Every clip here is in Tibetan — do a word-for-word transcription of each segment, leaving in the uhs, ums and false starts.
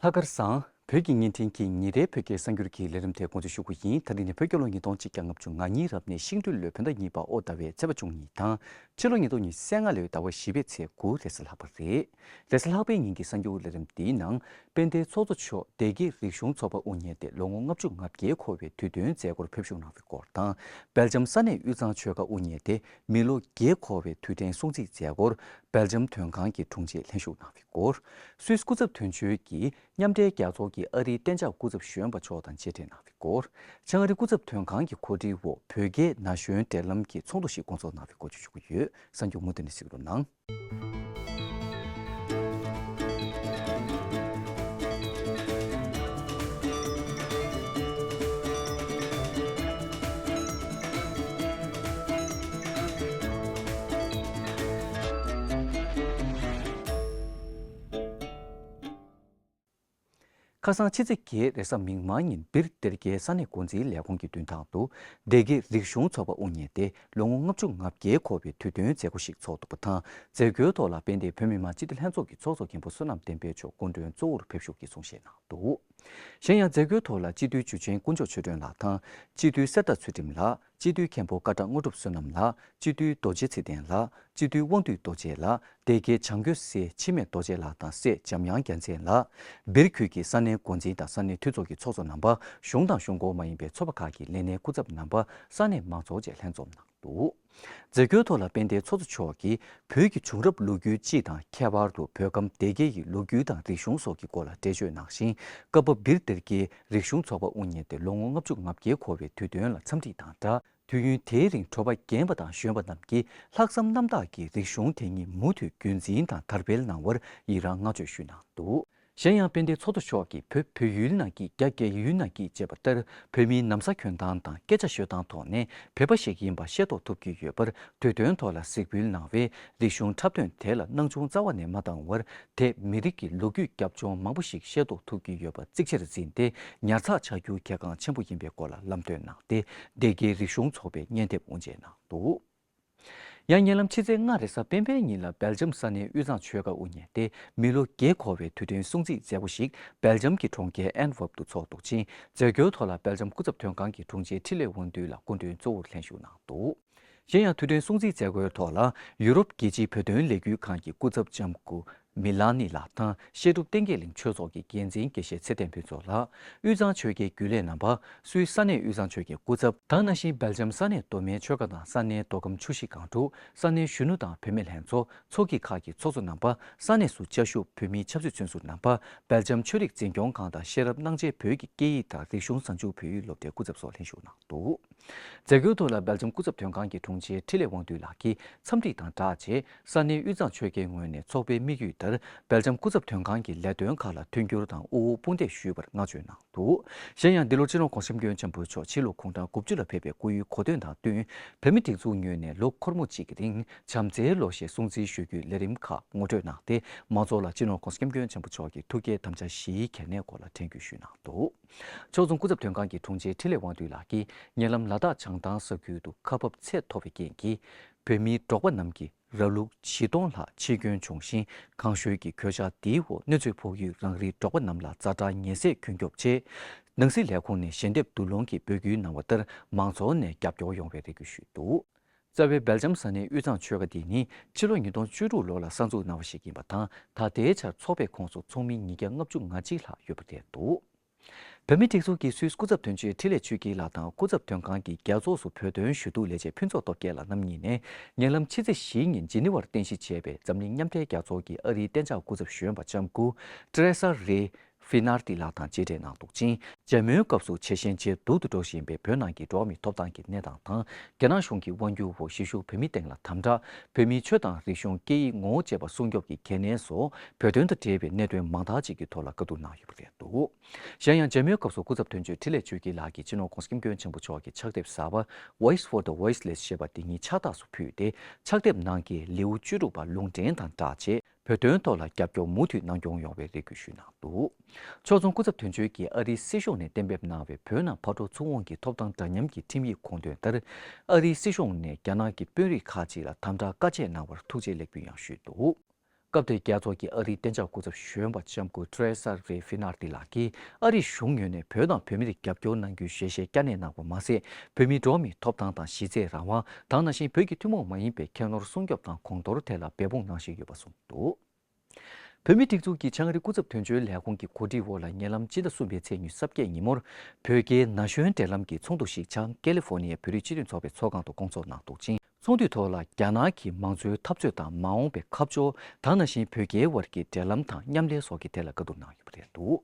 ལྷག་དཀར་བཟང་། བོད་ཀྱི་བརྙན་འཕྲིན་གྱི་ཉིན་རེའི་བོད་སྐད་གསར་འགྱུར་གྱི་ལས་རིམ་དེ་འགོ་འཛུགས་ཞུ་རྒྱུ་ཡིན། ད་རིང་ནི་བོད་རྒྱལ་ལོ་ཉིས་སྟོང་ཆིག་བརྒྱ་ལྔ་བཅུ་ང་གཉིས་རབ་གནས་ཤིང་སྦྲུལ་ལོའི་བོད་ཟླ་གཉིས་པ་ཨོ་ཟླ་བའི་ཚེས་པ་བཅུ་གཉིས་དང་། ཕྱི་ལོ་ཉིས་སྟོང་ཉི་ཤུ་རྩ་ལྔ་ལོའི་ཟླ་བ་བཞི་པའི་ཚེས་དགུ་རེས་གཟའ་ལྷག་པ་རེད། རེས་གཟའ་ལྷག་པའི་ཉིན་གྱི་གསར་འགྱུར་ལས་རིམ་འདིའི་ནང་། དཔལ་ལྡན་ཚོགས་གཙོ་མཆོག་སྡེ་དགེ་རིག་གཞུང་ཚོགས་པ་དབུ་བརྙེས་ཏེ་ལོ་ངོ་ལྔ་བཅུ་ང་བརྒྱད་འཁོར་བའི་དུས་སྟོན་མཛད་སྒོར་ཕེབས་བཞུགས་གནང་བའི་སྐོར་དང་། སྦེལ་ཇམ་ས་གནས་དབུས་གཙང་ཆོལ་ཁ་དབུ་བརྙེས་ཏེ་མི་ལོ་བརྒྱད་འཁོར་བའི་དུས་དྲན་སྲུང་བརྩི་མཛད་སྒོར་སྦེལ་ཇམ་དོན་ཁང་གི་དྲུང་ཆེ་ལྷན་ཞུགས་གནང་བའི་སྐོར། སུད་སི་སྐུ་ཚབ་དོན་གཅོད་ཀྱིས་མཉམ་འབྲེལ་རྒྱལ་ཚོགས་ཀྱི་ཨ་རིའི་གཏན་འཇགས་སྐུ་ཚབ་གཞོན་པ་མཆོག་དང་མཇལ་འཕྲད་གནང་བའི་སྐོར། བྱང་ཨ་རི་སྐུ་ཚབ་དོན་ཁང་གི་གོ་སྒྲིག་འོག་བོད་རྒྱའི་ན་གཞོན་འབྲེལ་ལམ་གྱི་ཚོགས་འདུ་ཞིག་སྐོང་ཚོགས་གནང་བའི་སྐོར་བཅས་ཞུ་གི་ཡོད། གསར་འགྱུར་མུ་མཐུད་ནས་གཟིགས་རོགས་གནང་། ཁ་སང་ཕྱི་ཚེས་བརྒྱད་རེས་གཟའ་མིག་དམར་ཉིན་སྦིར་སྡེ་དགེའི་ས་གནས་འགོ་འཛིན་ལས་ཁུངས་ཀྱི་མདུན་ཐང་དུ་སྡེ་དགེ་རིག་གཞུང་ཚོགས་པ་དབུ་བརྙེས་ཏེ་ལོ་ངོ་ལྔ་བཅུ་ང་བརྒྱད་འཁོར་བའི་དུས་སྟོན་མཛད་སྒོ་ཞིག་ཚོགས་འདུག་པ་དང་། མཛད་སྒོའི་ཐོག་ལ་དཔལ་ལྡན་བོད་མི་མང་སྤྱི་འཐུས་ལྷན་ཚོགས་ཀྱི་ཚོགས་གཙོ་མཁན་པོ་བསོད་ནམས་བསྟན་འཕེལ་མཆོག་སྐུ་མགྲོན་གཙོ་བོར་ཕེབས་བཞུགས་ཀྱིས་གསུང་བཤད་གནང་འདུག། གཞན་ཡང་མཛད་སྒོའི་ཐོག་ལ་སྤྱི་འཐུས་འཇུ་ཆེན་དཀོན་མཆོག་ཆོས་སྒྲོན་ལགས་དང་སྤྱི་འཐུས་གསེར་རྟ་ཚུལ་ཁྲིམས་ལགས། སྤྱི་འཐུས་མཁན་པོ་ཀ་བྲག་དངོས་གྲུབ་བསོད་ནམས་ལགས། སྤྱི་འཐུས་རྡོ་རྗེ་ཚེ་བརྟན་ལགས། སྤྱི་འཐུས་དབང་འདུས་རྡོ་རྗེ་ལགས། སྡེ་དགེ་བྱང་རྒོད་སའི་འཆི་མེད་རྡོ་རྗེ་ལགས་དང་སྲས་འཇམ་དབྱངས་རྒྱལ་མཚན་ལགས། སྦིར་ཁུལ་གྱི་ས་གནས་འགོ་འཛིན་དང་ས་གནས་འཐུས་ཚོགས་ཀྱི་ཚོགས་གཙོ་རྣམ་པ། གཞུང་དང་གཞུང་སྒོ་མ་ཡིན་པའི་ཚོགས་པ་ཁག་གི་ལས་སྣེ་སྐུ་ཚབ་རྣམ་པ། ས་གནས་མང་ཚོགས་བཅས་ལྷན་འཛོམས་གནང་འདུག། མཛད་སྒོའི་ཐོག་ལ་དཔལ་ལྡན་ཚོགས་གཙོ་མཆོག་གིས་བོད་ཀྱི་བྱུང་རབས་ལོ་རྒྱུས་སྤྱི་དང་ཁྱད་པར་དུ་བོད་ཁམས་སྡེ་དགེ་ཡི་ལོ་རྒྱུས་དང་རིག་གཞུང་སོགས་ཀྱི་སྐོར་ལ་འགྲེལ་བརྗོད་གནང་ཞིང་། སྐབས་བབ་སྦིར་སྡེ་དགེའི་རིག་གཞུང་ཚོགས་པ་དབུ་བརྙེས་ཏེ་ལོ་ངོ་ལྔ་བཅུ་ང་བརྒྱད་འཁོར་བའི་དུས་སྟོན་ལ་འཚམས་འདྲི་དང་སྦྲགས། དུས་ཡུན་དེའི་རིང་གྲོགས་པ་རྒན་པ་དང་གཞོན་པ་རྣམས་ཀྱིས་ལྷག་བསམ་རྣམ་དག་གིས་རིག་གཞུང་དེ་ཉིད་མུ་མཐུད་རྒྱུན་འཛིན་དང་དར་སྤེལ་གནང་བར་ཡི་རང་བསྔགས་བརྗོད་ཞུས་གནང་འདུག། གཞན་ཡང་དཔལ་ལྡན་ཚོགས་གཙོ་མཆོག་གིས་བོད་བོད་ཡུལ་ནང་གི་རྒྱ་རྒྱ་ཡུལ་ནང་གི་ཅེས་པ་ལྟར་བོད་མིའི་ན་བཟའ་གྱོན་སྟངས་དང་སྐད་ཆ་ཤོད་སྟངས་ཐོག་ནས་བོད་པ་ཞིག་ཡིན་པ་ཤེས་རྟོགས་ཐུབ་ཀྱི་ཡོད་པར། དུས་སྟོན་ཐོག་ལ་གཟིགས་འབུལ་གནང་བའི་རིག་གཞུང་འཁྲབ་སྟོན་དེ་ལ་སྣང་ཆུང་རྩ་བ་ནས་མ་བཏང་བར། དེས་མི་རིགས་ཀྱི་ལོ་རྒྱུས་རྒྱབ་ལྗོངས་མང་པོ་ཞིག་ཤེས་རྟོགས་ཐུབ་ཀྱི་ཡོད་པ་གཙིགས་ཆེར་འཛིན་ཏེ། ཉར་ཚགས་བྱ་རྒྱུ་གལ་འགངས་ཆེན་པོ་ཡིན་པའི་སྐོར་ལ་ལམ་སྟོན་གནང་སྟེ། སྡེ་དགེའི་རིག་གཞུང་ཚོགས་པའི་སྙན་དེབ་དབུ་འབྱེད་གནང་འདུག། ཡང་ཉེ་ལམ་ཕྱི་ཚེས་ལྔ་རེས་གཟའ་སྤེན་པའི་ཉིན་ལ་སྦེལ་ཇམ་ས་གནས་དབུས་གཙང་ཆོལ་ཁ་དབུ་བརྙེས་ཏེ་མི་ལོ་བརྒྱད་འཁོར་བའི་དུས་དྲན་སྲུང་བརྩི་མཛད་སྒོ་ཞིག་སྦེལ་ཇམ་གྱི་གྲོང་ཁྱེར་ཨན་ཝརབ་ཏུ་འཚོགས་འདུག་ཅིང་། མཛད་སྒོའི་ཐོག་ལ་སྦེལ་ཇམ་སྐུ་ཚབ་དོན་ཁང་གི་དྲུང་ཆེ་འཕྲིན་ལས་དབང་འདུས་ལགས་སྐུ་མགྲོན་གཙོ་བོར་ལྷན་ཞུགས་གནང་འདུག། གཞན་ཡང་དུས་དྲན་སྲུང་བརྩི་མཛད་སྒོའི་ཐོག་ལ་ཡུ་རོབ་རྒྱལ་སྤྱིའི་བོད་དོན་ལས་འགུལ་ཁང་གི་སྐུ་ཚབ་ལྕམ་སྐུ་མི་ལ་ནི་ལགས་དང་བཤད་སྒྲུབ་བསྟན་རྒྱས་གླིང་ཆོས་ཚོགས་ཀྱི་འགན་འཛིན་དགེ་བཤེས་ཚེ་བརྟན་ཕུན་ཚོགས་ལགས། དབུས་གཙང་ཆོལ་ཁའི་རྒྱུན་ལས་རྣམ་པ། སུད་སི་ས་གནས་དབུས་གཙང་ཆོལ་ཁའི་སྐུ་ཚབ་དང་། ནང་བཞིན་སྦེལ་ཇམ་ས་གནས་མདོ་སྨད་ཆོལ་ཁ་དང་ས་གནས་མདོ་ཁམས་ཆུ་བཞི་སྒང་དྲུག། ས་གནས་གཞོན་ནུ་དང་བུད་མེད་ལྷན་ཚོགས། ཚོགས་སྐྱིད་ཁག་གི་ཚོགས་གཙོ་རྣམ་པ། ས་གནས་སུ་བཅའ་བཞུགས་བོད་མིའི་ཆབ་སྲིད་བཙོན་ཟུར་རྣམ་པ། སྦེལ་ཇམ་ཆོས་རིག་འཛིན་སྐྱོང་ཁང་དང་ཤེས་རབ་སྣང་བྱེད་བོད་ཀྱི་སྐད་ཡིག་དང་རིག་གཞུང་གཟའ་མཇུག་བོད་ཡིག་སློབ་གྲྭའི་སྐུ་ཚབ་སོགས་ལྷན་ཞུགས་གནང་འདུག། མཛད་སྒོའི་ཐོག་ལ་སྦེལ་ཇམ་སྐུ་ཚབ་དོན་ཁང་གི་དྲུང་ཆེ་འཕྲིན་ལས་དབང་འདུས་ལགས་ཀྱིས་འཚམས་འདྲི་དང་སྦྲགས་རྗེས། ས་གནས་དབུས་གཙང་ཆོལ་ཁའི་ངོས་ནས་ཚོགས་པའི་དམིགས་ཡུལ་ལྟར་སྦེལ་ཇམ་སྐུ་ཚབ་དོན་ཁང་གི་ལས་དོན་ཁག་ལ་མཐུན་འགྱུར་དང་དབུ་འོག་དཔུང་འདེགས་ཞུས་པར་བསྔགས་བརྗོད་གནང་འདུག། གཞན་ཡང་འདི་ལོར་སྤྱི་ནོར་གོང་ས་སྐྱབས་མགོན་ཆེན་པོ་མཆོག་ཕྱི་ལོ་གུང་གྲངས་དགུ་བཅུ་ལ་ཕེབས་པའི་སྐུ་ཡུལ་གོ་སྟོན་དང་བསྟུན། བོད་མིའི་སྒྲིག་འཛུགས་ངོས་ནས་ལོ་འཁོར་མོ་གཅིག་གི་རིང་བྱམས་བརྩེའི་ལོ་ཞེས་སྲུང་བརྩི་ཞུ་རྒྱུའི་ལས་རིམ་ཁག་ངོ་སྤྲོད་གནང་སྟེ། མང་ཚོགས་ལ་སྤྱི་ནོར་གོང་ས་སྐྱབས་མགོན་ཆེན་པོ་མཆོག་གི་ཐུགས་བསྐྱེད་དམ་བཅའ་བཞིའི་གལ་གནད་སྐོར་ལ་དྲན་སྐུལ་ཞུས་གནང་འདུག། ཕྱོགས་མཚུངས་སྐུ་ཚབ་དོན་ཁང་གི་དྲུང་ཆེ་འཕྲིན་ལས་དབང་འདུས་ལགས་ཀྱིས་ཉེ་ལམ་ལ་དྭགས་བྱང་ཐང་ས་ཁུལ་དུ་ཁ་འབབ་ཚད་མཐོ་བའི་རྐྱེན་གྱིས། བོད་མིའི་འབྲོག་པ་རྣམས་ཀྱིས་ར་ལུག་བཞི་སྟོང་ལྷག་ཕྱིར་སྐྱོན་བྱུང་ཞིང་། གང་ཤོས་ཀྱི་གོད་ཆག་འདིའི་འོག་གནོད་འཚེ་ཕོག་ཡུལ་རང་རེའི་འབྲོག་པ་རྣམས་ལ་ཛ་དྲག་ཉེན་སེལ་གྱོང་སྐྱོབ་ཆེད། ནང་སྲིད་ལས་ཁུངས་ནས་ཞལ་འདེབས་བསྡུ་སློང་གི་འབོད་སྐུལ་གནང་བ་ལྟར། མང་ཚོགས་ནས་རྒྱབ་སྐྱོར་ཡོང་བའི་རེ་སྐུལ་ཞུས་འདུག། རྩ་བའི་སྦེལ་ཇམ་ས་གནས་དབུས་གཙང་ཆོལ་ཁ་འདི་ནི་ཕྱི་ལོ་ཉིས་སྟོང་བཅུ་དྲུག་ལོ་ལ་གསར་འཛུགས་གནང་བ་ཞིག་ཡིན་པ་དང་། ད་ལྟའི་ཆར་ཚོགས་པའི་ཁོངས་སུ་ཚོགས་མི་ཉིས་བརྒྱ་ལྔ་བཅུ་ང་གཅིག་ལྷག་ཡོད་པ་རེད་འདུག། བོད་མིའི་སྒྲིག་འཛུགས་ཀྱི་སུད་སི་སྐུ་ཚབ་དོན་གཅོད་འཕྲིན་ལས་ཆོས་སྐྱིད་ལགས་དང་། སྐུ་ཚབ་དོན་ཁང་གི་རྒྱལ་ཚོགས་སུ་བོད་དོན་ཞུ་གཏུག་ལས་བྱེད་ཕུན་ཚོགས་སྟོབས་རྒྱལ་ལགས་རྣམ་གཉིས་ནས། ཉེ་ལམ་ཕྱི་ཚེས་བཞིའི་ཉིན་ཇི་ནི་ཝར་རྟེན་གཞི་བྱས་པའི་འཛམ་གླིང་མཉམ་འབྲེལ་རྒྱལ་ཚོགས་ཀྱི་ཨ་རིའི་གཏན་འཇགས་སྐུ་ཚབ་གཞོན་པ་ལྕམ་སྐུ་ཏྲེ་རེ་ས་རེ་ཧྥི་ནར་ཏི་ལགས་དང་མཇལ་འཕྲད་གནང་འདུག་ཅིང་། མཇལ་མོལ་སྐབས་སུ་ཇེ་ཞན་ཇེ་སྡུག་ཏུ་འགྲོ་བཞིན་པའི་བོད་ནང་གི་འགྲོ་བ་མིའི་ཐོབ་ཐང་གི་གནས་སྟངས་དང་། རྒྱ་ནག་གཞུང་གི་དབང་སྒྱུར་འོག་གཞིས་བཞུགས་བོད་མི་སྟེང་ལ་དམ་དྲག་བོད་མིའི་ཆོས་དང་རིག་གཞུང་སྐད་ཡིག་ངོ་བོ་བཅས་པ་སྲུང་སྐྱོབ་ཀྱི་གལ་གནད་སོགས། བོད་དོན་དང་འབྲེལ་བའི་གནད་དོན་མང་དག་ཅིག་གི་ཐོག་ལ་བཀའ་བསྡུར་གནང་ཡོད་པ་རེད་འདུག། གཞན་ཡང་མཇལ་མོལ་སྐབས་སུ་སྐུ་ཚབ་དོན་གཅོད་འཕྲིན་ལས་ཆོས་སྐྱིད་ལགས་ཀྱིས་སྤྱི་ནོར་གོང་ས་སྐྱབས་མགོན་ཆེན་པོ་མཆོག་གི་ཕྱག་དེབ་གསར་པ་Voice for the Voiceless ཞེས་པ་འདི་ཉིད་ཕྱག་རྟགས་སུ་ཕུལ་ཏེ། ཕྱག་དེབ་ནང་གི་ལེའུ་བཅུ་དྲུག་པ་ལུང་འདྲེན་དང་སྦྲགས་བྱས། བོད་དོན་ཐོག་ལ་རྒྱབ་སྐྱོར་མུ་མཐུད་གནང་སྐྱོང་ཡོང་བའི་རེ་སྐུལ་ཞུས་གནང་འདུག། ཕྱོགས་མཚུངས་སྐུ་ཚབ་དོན་གཅོད་ཀྱིས་ཨ་རིའི་སྲིད་གཞུང་ནས་གཏན་འབེབས་གནང་བའི་བོད་ནང་ཕར་འགྲོ་ཚུར་འོང་གི་ཐོབ་ཐང་འདྲ་མཉམ་གྱི་ཁྲིམས་ཡིག་དགོངས་དོན་ལྟར། ཨ་རིའི་སྲིད་གཞུང་ནས་རྒྱ་ནག་གི་དཔོན་རིགས་ཁག་ཅིག་ལ་དམ་དྲག་བཀའ་ཆད་གནང་བར་ཐུགས་རྗེ་ལེགས་འབུལ་ཡང་ཞུས་འདུག། སྐབས་དེར་རྒྱལ་ཚོགས་ཀྱི་ཨ་རིའི་གཏན་འཇགས་སྐུ་ཚབ་གཞོན་པ་ལྕམ་སྐུ་ཏྲེ་ས་རེ་ཧྥི་ན་ཏི་ལགས་ཀྱིས་ཨ་རིའི་གཞུང་ངོས་ནས་བོད་དང་བོད་མི་རིགས་རྒྱབ་སྐྱོར་གནང་རྒྱུའི་ཞལ་བཞེས་བསྐྱར་ནན་གནང་བ་མ་ཟད། བོད་མིའི་འགྲོ་བ་མིའི་ཐོབ་ཐང་དང་གཞི་རྩའི་རང་དབང་། དེ་ནང་བཞིན་བོད་ཀྱི་ཐུན་མོང་མ་ཡིན་པའི་ཁྱད་ནོར་སྲུང་སྐྱོབ་དང་གོང་མཐོར་ཐད་ལ་འབད་འབུངས་གནང་བཞིན་ཡོད་པ་གསུངས་འདུག། བོད་མིའི་སྒྲིག་འཛུགས་ཀྱི་བྱང་ཨ་རི་སྐུ་ཚབ་དོན་གཅོད་ལས་ཁུངས་ཀྱི་གོ་སྒྲིག་འོག་ལ་ཉེ་ལམ་སྤྱི་ཟླ་གསུམ་པའི་ཚེས་ཉི་ཤུ་རྩ་བརྒྱད་ཉིན་མོར། བོད་རྒྱའི་ན་གཞོན་འབྲེལ་ལམ་གྱི་ཚོགས་འདུ་ཞིག་བྱང་ཀེ་ལི་ཧྥོ་ནི་ཡའི་བོད་རིགས་སྤྱི་མཐུན་ཚོགས་པའི་ཚོགས་ཁང་དུ་སྐོང་ཚོགས་གནང་འདུག་ཅིང་། ཚོགས་འདུའི་ཐོག་ལ་རྒྱ་ནག་གི་མང་གཙོའི་འཐབ་རྩོད་དང་མ་འོངས་པའི་ཁ་ཕྱོགས། དེ་ནང་བཞིན་བོད་རྒྱའི་དབར་གྱི་འབྲེལ་ལམ་དང་མཉམ་ལས་སོགས་ཀྱི་ཐད་ལ་བཀའ་བསྡུར་གནང་ཡོད་པ་རེད་འདུག།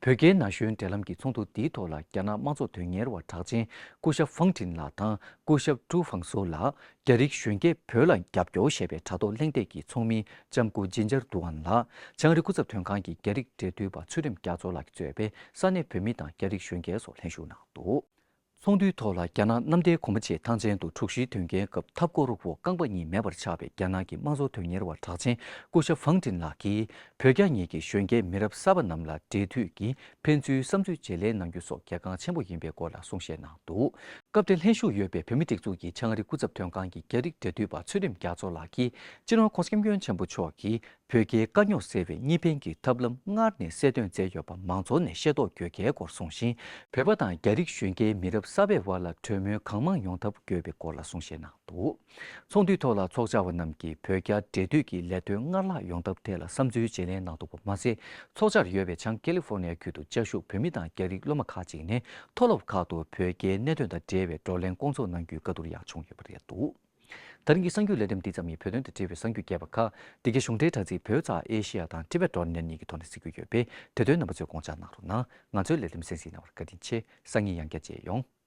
བོད་རྒྱའི་ན་གཞོན་འབྲེལ་ལམ་གྱི་ཚོགས་འདུ་འདིའི་ཐོག་ལ་རྒྱ་ནག་དམངས་གཙོ་དོན་གཉེར་བ་གྲགས་ཅན་སྐུ་ཞབས་ཧྥང་ཀྲིན་ལགས་དང་སྐུ་ཞབས་ཀྲུའུ་ཧྥང་སོ་ལགས། རྒྱ་རིགས་གཞོན་སྐྱེས་བོད་ལ་རྒྱབ་སྐྱོར་ཞེས་པའི་དྲ་ཐོག་གླེང་སྟེགས་ཀྱི་ཚོགས་མི་ལྕམ་སྐུ་ཇིན་ཇར་དུ་ཨན་ལགས། བྱང་ཨ་རི་སྐུ་ཚབ་དོན་ཁང་གི་རྒྱ་རིགས་འབྲེལ་མཐུད་པ་ཚུལ་ཁྲིམས་རྒྱ་མཚོ་ལགས་ཀྱིས་གཙོས་པའི་ས་གནས་བོད་མི་དང་རྒྱ་རིགས་གཞོན་སྐྱེས་སོགས་ལྷན་ཞུགས་གནང་འདུག། ཚོགས་འདུའི་ཐོག་ལ་རྒྱ་ནག་གནམ་བདེ་སྒོ་མོ་ཆེའི་ཐང་ཆེན་དུ་འཁྲུག་གཞིའི་དོན་རྐྱེན་སྐབས་འཐབ་འཁོར་འོག་རྐང་པ་གཉིས་མེད་པར་ཆགས་པའི་རྒྱ་ནག་གི་དམངས་གཙོ་དོན་གཉེར་བ་གྲགས་ཅན་སྐུ་ཞབས་ཧྥང་ཀྲིན་ལགས་ཀྱིས། བོད་རྒྱ་གཉིས་ཀྱི་གཞོན་སྐྱེས་མི་རབས་གསར་པ་རྣམས་ལ་འབྲེལ་མཐུད་ཀྱིས་ཕན་ཚུན་བསམ་ཚུལ་བརྗེ་ལེན་གནང་རྒྱུ་སོགས་གལ་འགངས་ཆེན་པོ་ཡིན་པའི་སྐོར་ལ་གསུང་བཤད་གནང་འདུག། སྐབས་དེར་ལྷན་ཞུགས་ཡོད་པའི་བོད་མིའི་སྒྲིག་འཛུགས་ཀྱི་བྱང་ཨ་རི་སྐུ་ཚབ་དོན་ཁང་གི་རྒྱ་རིགས་འབྲེལ་མཐུད་པ་ཚུལ་ཁྲིམས་རྒྱ་མཚོ་ལགས་ཀྱིས། སྤྱི་ནོར་༸གོང་ས་༸སྐྱབས་མགོན་ཆེན་པོ་མཆོག་གིས་བོད་རྒྱའི་དཀའ་རྙོག་སེལ་བའི་གཉིས་ཕན་གྱི་ཐབས་ལམ་སྔར་ནས་གསལ་སྟོན་མཛད་ཡོད་པ་མང་ཚོགས་ནས་ཤེས་རྟོགས་དགོས་གལ་སྐོར་གསུངས་ཤིང་། བོད་པ་དང་རྒྱ་རིགས་གཞོན་སྐྱེས་མི་རབས་གསར་པའི་བར་ལ་གྲོས་མོལ་གང་མང་ཡོང་ཐབས་དགོས་པའི་སྐོར་ལ་གསུང་བཤད་གནང་འདུག། ཚོགས་འདུའི་ཐོག་ལ་ཚོགས་བཅར་བ་རྣམས་ཀྱིས་བོད་རྒྱ་འབྲེལ་མཐུད་ཀྱི་ལས་དོན་སྔར་ལྷག་ཡོང་ཐབས་ཐད་ལ་བསམ་ཚུལ་བརྗེ་ལེན་གནང་འདུག་པ་མ་ཟད། ཚོགས་བཅར་ཡོད་པའི་བྱང་ཀེ་ལི་ཧྥོར་ནི་ཡ་ཁུལ་དུ་བཅའ་བཞུགས་བོད་མི་དང་རྒྱ་རིགས་སློབ་མ་ཁག་ཅིག་ནས་མཐོ་སློབ་ཁག་ཏུ་བོད་རྒྱའི་གནད་དོན་དང་འབྲེལ་བའི་བགྲོ་གླེང་སྐོང་ཚོགས་གནང་རྒྱུའི་བཀའ་བསྡུར་ཡང་བྱུང་ཡོད་པ་རེད་འདུག། ད་རིང་གི་གསར་འགྱུར་ལས་རིམ་འདི་ཙམ་ཡིན། བོད་དོན་དང་འབྲེལ་བའི་གསར་འགྱུར་རྒྱས་པ་ཁག་འདི་གའི་གཞུང་འབྲེལ་དྲ་ཚིགས་བོད་ཙ་ཨེ་ཤི་ཡ་དང་Tibet dot net གཉིས་ཀྱི་ཐོག་ནས་གཟིགས་རྒྱུ་ཡོད་པས། དེ་དོན་རྣམ་པ་ཚོས་དགོངས་འཇགས་གནང་རོགས་གནང་། ང་ཚོའི་ལས་རིམ་གསན་གཟིགས་གནང་བར་བཀའ་དྲིན་ཆེ། སང་ཉིན་ཡང་བསྐྱར་མཇལ་ཡོང་།